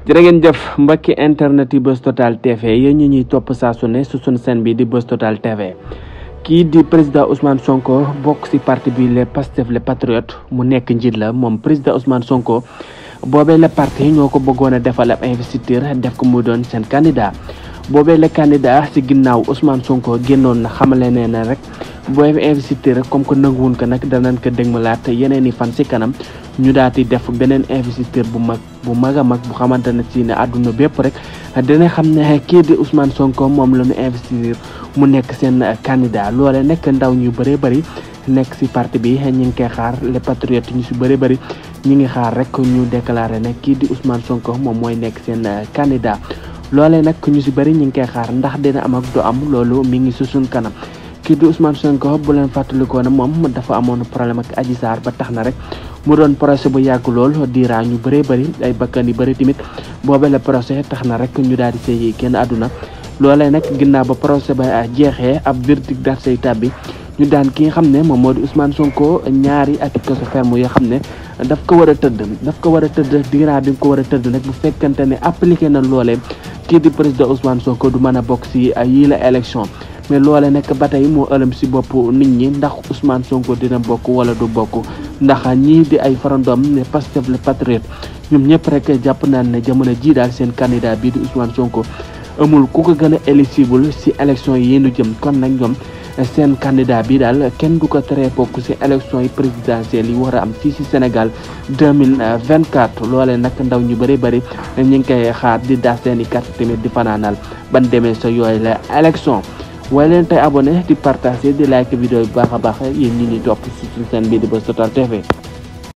jërë ngeen jëf mbokki internet yi Buzz Total TV yéen ñi ñuy topp saa su ne su suñu chaîne bi di Buzz Total TV kii di président Ousmane Sonko bokk ci parti bi les Pastef les Patriotes mu nekk njiit la moom président Ousmane Sonko boobee la parti ñoo ko bëggoon a defal ab investiture def ko mu doon seen candidat boobee la candidat ci ginnaaw Ousmane Sonko génnoon na xamale nee na rek booy investiture comme que nanguwun ko nag danañ ko dégmalaat yeneen i fan ci kanam ñu daal di def beneen investiture bu mag a mag bu xamante ne ci ne àdduna bépp rek dina xam ne kii di Ousmane Sonko moom la ñu investir mu nekk seen candidat loole nekk ndaw ñu bëree bëri nekk ci parti bi ñu ngi koy xaar les patriotes ñu ci bëree bëri ñu ngi xaar rek ñu déclaré ne kii di Ousmane Sonko moom mooy nekk seen candidat loolee nag ñu ci bëri ñu ngi koy xaar ndax dina am ak du am loolu mi ngi ci suñ kanam. kii di Ousmane Sonko bu leen fàttalikoo ne moom dafa amoon problème ak Adji Sarr ba tax na rek mu doon procès bu yàgg lool diiraa ñu bëree bëri ay bakkan yu bëri tamit boobee la procès tax na rek ñu daal di say kenn àdduna loolee nag ginnaaw ba procès ba jeexee ab verdict daal say tàbbi ñu daan ki nga xam ne moom moo di Ousmane Sonko ñaari ati kaso ferme yoo xam ne daf ko war a tëdd diiraa bi nga ko war a tëdd nag bu fekkante ne appliqué na loolee kii di président Ousmane Sonko du mën a bokk si yii la élection mais loole nekk ba tey moo ëlëm si bopp nit ñi ndax Ousmane Sonko dina bokk wala du bokk ndax ñii di ay farandom ne Pastef le Patriote ñoom ñëpp rek jàpp naan ne jamono ji daal seen candidat bii di Ousmane Sonko amul ku ko gën a éligible si élection yi ñu jëm kon nag ñoom seen candidat bi daal kenn du ko teree bokk si élection yi présidentielles yi war a am fii si Sénégal 2024 loolee nag ndaw ñu bëri bëri ñu ngi koy xaar di daas seen i carte tamit di fanaanal ban demee sa yooyu la élection waaye leen tey abonné di partager di like vidéo bu baax a baax yéen ñi ñuy topp ci suñu chaîne bi di Buzz Total TV